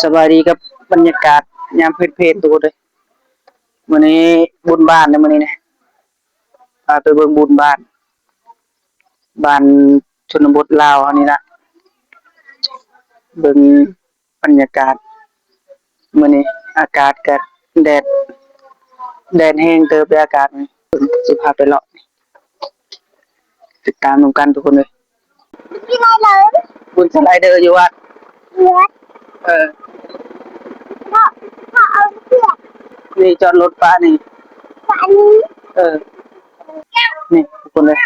ສະບາຍດີກັບບັນຍາກາດຍາມເພນໆ ທຸກຄົນເອີຍ. ມື້ນີ້ບຸນບ້ານເດີ ມື້ນີ້ນະ ພາໄປເບິ່ງບຸນບ້ານ ບ້ານຊົນນະບົດລາວເຮົານີ້ລະ. ເບິ່ງບັນຍາກາດມື້ນີ້ ອາກາດກະແດດ ແດດແຮງເຕີບເດ ອາກາດນີ້. ຊິພາໄປເລາະ ຕິດຕາມນຳກັນທຸກຄົນເອີຍ. ບຸນສະໄລເດີຢູ່ວັດ ເອີ ນີ້ຈອດລົດປະນີ້ ເອີ ນີ້ທຸກຄົນເອີຍ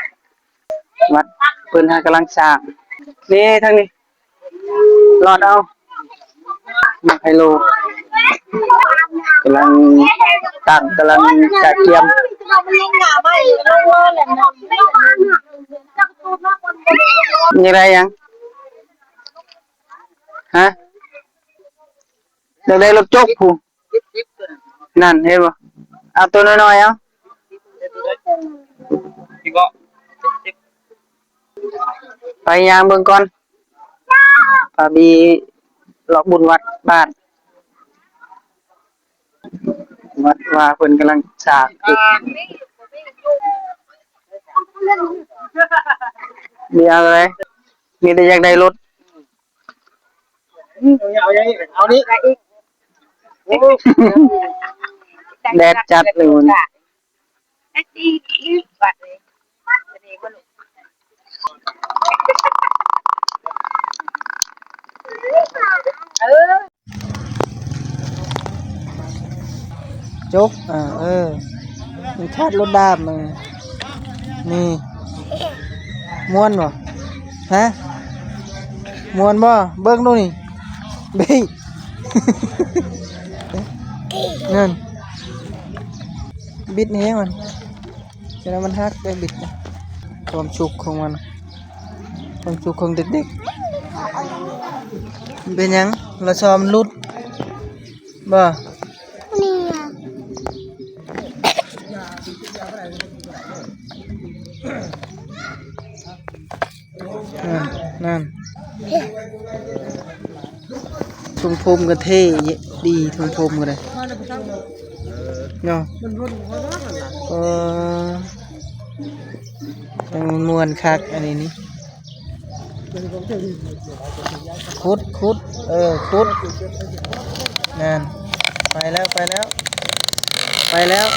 ວັດເພິ່ນຫາກຳລັງສ້າງ ນີ້ທາງນີ້ ລອດເອົາ ໝາກໄຮໂລ ກຳລັງຕັ້ງ ກຳລັງກະກຽມ. ຢາກໄດ້ຫຍັງ? ຮະ? ຢາກໄດ້ລົດຈົກພຸ້ນ ນັ້ນເຫັນບໍ່? ເອົາໂຕນ້ອຍໆ ເອົາ ໄປຍ່າງເບິ່ງກ່ອນ ພາບີເລາະບຸນວັດບ້ານ ວັດວ່າເພິ່ນກຳລັງສ້າງ ມີອະໄລ ມີແຕ່ຢາກໄດ້ລົດ ເອົານີ້ ເອົານີ້ ແດດຈັດເລີຍ. ຈົກ ເອີ ເອີ ມັນຂາດລົດດາບ ເອີ ນີ້ ມ່ວນບໍ່? ຮະ? ມ່ວນບໍ່? ເບິ່ງດູນີ້ ເບິ່ງ ນັ້ນ ບິດແຮງມັນ ຈະໄດ້ມັນຫັກໄດ້ບິດ ຄວາມສຸກຂອງມັນ ຄວາມສຸກຂອງເດັກໆ. ເປັນຫຍັງ? ລະຊອມຫຼຸດບໍ່? ນັ້ນ ນັ້ນ ຊົງຜົມກໍເທ່ດີ ຊົງຜົມກໍໄດ້ເນາະ. ເອີ ແຕ່ມັນມ່ວນຄັກອັນນີ້ນີ້ ຂຸດ ຂຸດ ເອີ ຂຸດ ນັ້ນ ໄປແລ້ວ ໄປແລ້ວ ໄປແລ້ວ.